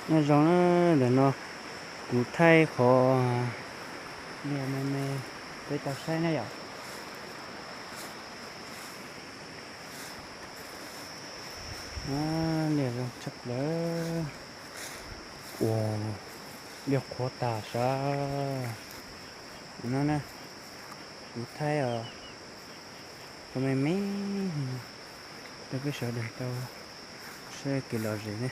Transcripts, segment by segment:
Nyob zoo na, ntawm no kuv thaij qhov liaj me me peb tau saib na yom. Liaj zoo tshaj plaws. Ua, liaj qhuav tas sav. No na, kuv thaij os, qhov me me rau peb sawv daws tau saib kev lom zem ne.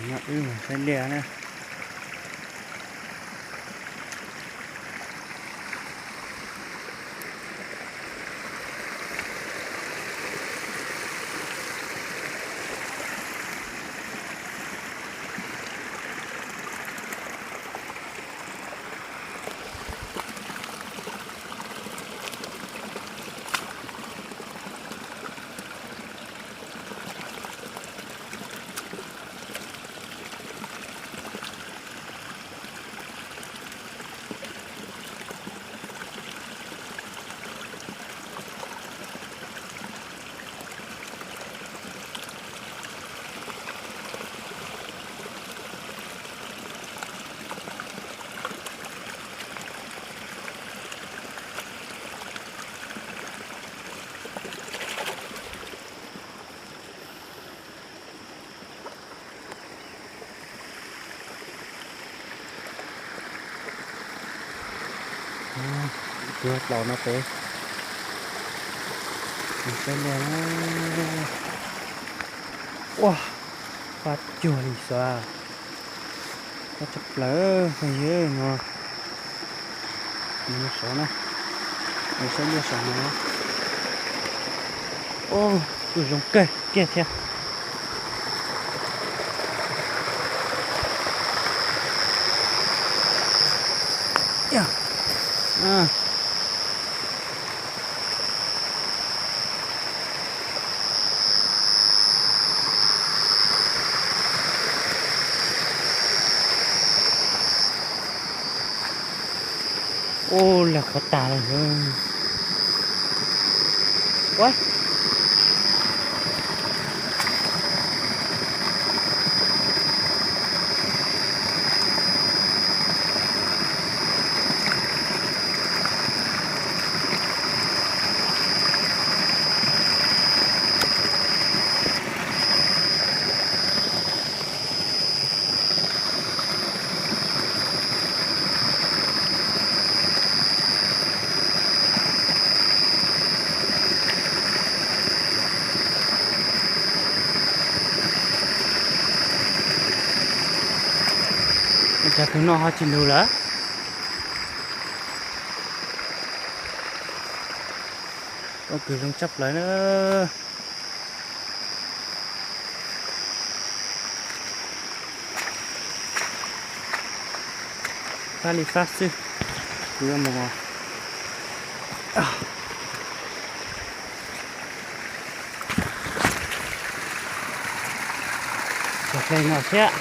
Nyob wb mus saib liaj na. Tus laus no pem, saib liaj. Ua, pab cuag li xav. Pab tshaj plaws phooj ywg no. Nws saud na, nws saib liaj saum no. Ua, kuj zoo kawg kiag thiab. Ua, liaj qhuav tas lawm. Ua, Ua cas tus no ho tsis lug lawm? Ua, kws zoo tshaj plaws na. Fab li fab xwb, kuv yuav mus cog hle no thiab.